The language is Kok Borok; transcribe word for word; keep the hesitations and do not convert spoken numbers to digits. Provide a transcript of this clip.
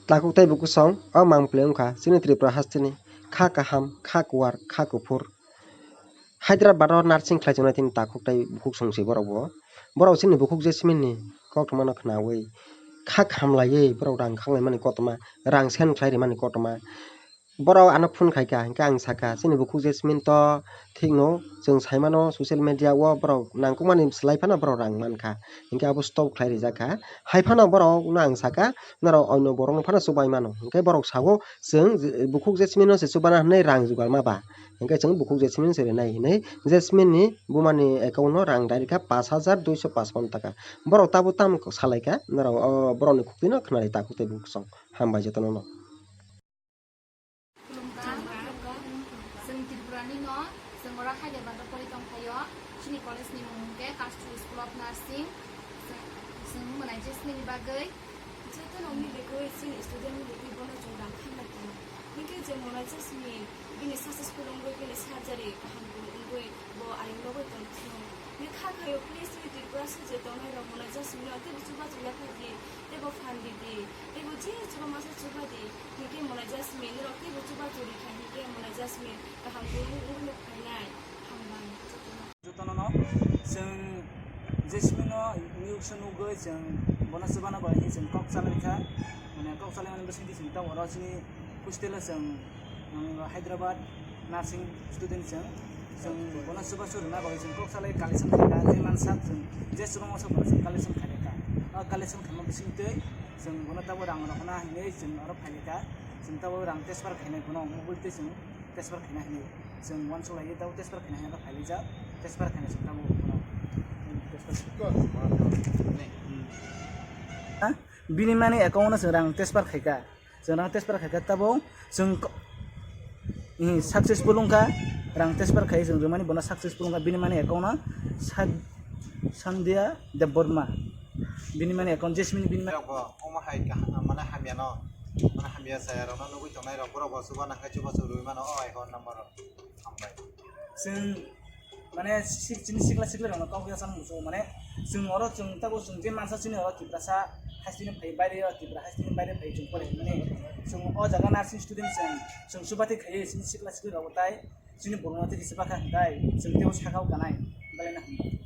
Takhuk tei bukhuk song o mang play wngkha chini Tripura hasteni kha kaham, kha kuwar, kha kuphur. Hyderabad o nursing khlai chongnai tini takhuk tei bukhuk song se borok bo. Borok chini bukhuk Jasmine ni koktwma no khnaui kha khamlaiwi borok rang khanglai mani koktwma, rang send khlai rimani koktwma. Borok ano phone khai kha, hinkhe ang sakha, "Chini bukhuk Jasmine to thikno chwng sai mano social media o borok nangkukmani slai phano borok rang mankha, hinkhe abo stop khlai rijak kha." Hai phano borokno ang sakha, "Norok onno borokno phano chubai mano." Hinkhe borok sao, "Chwng bukhuk Jasmine no se chubana hinwi rang jugal ma ba?" Hinkhe chwng bukhuk Jasmine no se rinai hinwi Jasmine ni buma ni account no rang direct kha pash hajar duiso pachpanno taka. Borok tabuk tamo salai kha, norok o borok ni khuk twi no khna di takhuk tei bukhuk song. Hambai jotono no. Khulumkha. Chwng Tripurani no, chwng oro Hyderabad o pori tongphaio. Chini college ni mung hwnkhe Kasturi School of Nursing. Chwng, chwng Monai Jasmine ni bagwi. Jotono wngwi begwi chini student ni begwi bono chwng rang khamlai tongo. Hinkhe je Monai Jasmine bini successful wngwi bini surgery kaham wngwi bo ayang nogwi tong thung. Ni kha khaio please chini Tripura side tongnai rok Monai Jasmine no teibo chubachu yaphai di, teibo phan di di, teibo je chuba masa chuba di. Hinkhe Monai Jasmine norok teibo chubachu rikha hinkhe Monai Jasmine kaham kwrwngwi wngwi phainai. Hambai jotono. Jotono no chwng Jasmine no news o nugwi chwng bono chubana bai hinwi chwng kok chalai kha. Mane kok chalai mani bisingtwi chwng tabuk oro chini hostel o chwng, um, Hyderabad nursing student chwng, chwng bono chubachu rwna bagwi chwng kok salai collection khaikha, je mansak chwng je chuba masa bono chwng collection khaikha. O collection khaima bisingtwi chwng bono tabuk rang rwna hinwi chwng oro phaikha, chwng tabuk rang transfer khainai bono mobile twi chwng transfer khaina hinwi chwng uansuk laiwi tabuk transfer khaina hinwi phailaijak, transfer khaina chwng tabuk bono transfer. Ha? Bini mani account no chwng rang transfer khaikha. Chwng rang transfer khaikha tabuk chwng ko-, successful wngkha, rang transfer khai chwng rwmani bono successful wngkha bini mani account o Sad-, Sandhya Debbarma bini mani account Jasmine bini mani. Rok bo omo hai kaha-, mane hamya no, mane hamya chaya rok no nugwi tongnai rok borok bo chuba nang khe chubachu rwui mano o account number rok. Hambai. Chwng mane sik-, chini sikla sikla rokno kok ya chang muchungo mane chwng oro chwng tabuk chwng je mansa chini oro Tiprasa hasteni phai baire o Tripura hasteni baire phai chwng pore mane chwng o jaga nursing student chwng chwng chubathi khaiwi chini sikla sikla rok tai chini borokno tei kisa bakha hwnkhe chwng teibo sakao kanai belai no hambai.